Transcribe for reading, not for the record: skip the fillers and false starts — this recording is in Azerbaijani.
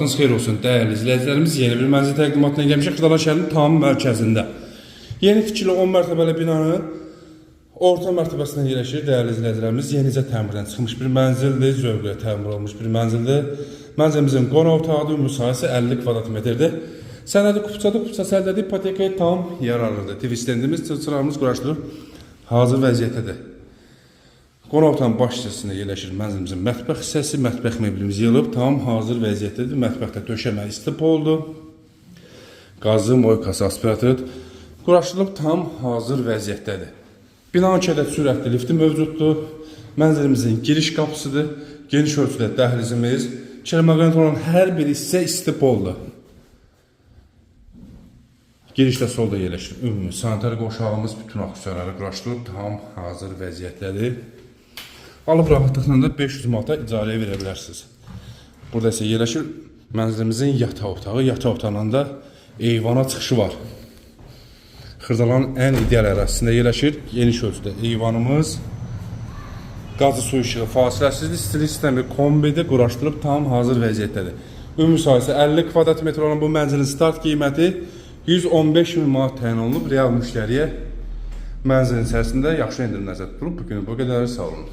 Vaxtınız xeyir olsun dəyərli izləyicilərimiz. Yeni bir mənzil təqdimatına gəlmişik Xırdalan şəhərinin tam mərkəzində. Yeni tikili 10 mərtəbəli binanın orta mərtəbəsində yerləşir dəyərli izləyicilərimiz. Yenicə təmirdən çıxmış bir mənzildir, zövqlə təmir olunmuş bir mənzildir. Mənzilimizin qonaq otağıdır, ümumi sahəsi 50 kvadrat metrdir. Sənədi kupçadır, kupçası əldədir, ipotekaya tam yararlıdır. TV stendimiz, çırağımız quraşdırılıb, hazır vəziyyətdədir. Qonaq otağının baş hissəsində yerləşir mənzilimizin mətbəx hissəsi, mətbəx meblimiz yığılıb, tam hazır vəziyyətdədir. Mətbəxdə döşəmə istipoldur. Qazı, moykası, aspiratoru quraşdırılıb, tam hazır vəziyyətdədir. Binanın iki ədəd sürətli lifti mövcuddur. Mənzilimizin giriş qapısıdır. Geniş ölçüdə dəhlizimiz, Çelmaqanit olan hər bir hissə istipoldur. Girişdə solda yerləşir ümumi sanitar qovşağımız, bütün aksesuarları quraşdırılıb, tam hazır vəziyyətdədir. Alıb rahatlıqla da 500 manata icarəyə verə bilərsiniz. Burada isə yerləşir mənzilimizin yataq otağı. Yataq otağından da eyvana çıxışı var. Xırdalanın ən ideal ərazisində yerləşir. Geniş ölçüdə eyvanımız. Qazı su işığı fasiləsizdir. Stil sistemi kombidə quraşdırılıb tam hazır vəziyyətdədir. Ümumi sahəsi 50 kvadrat metr olan bu mənzilin start qiyməti 115 min manat təyin olunub. Real müştəriyə mənzilin içərisində yaxşı endirim nəzərdə tutulub. Bu günü bu qədər, sağ olun.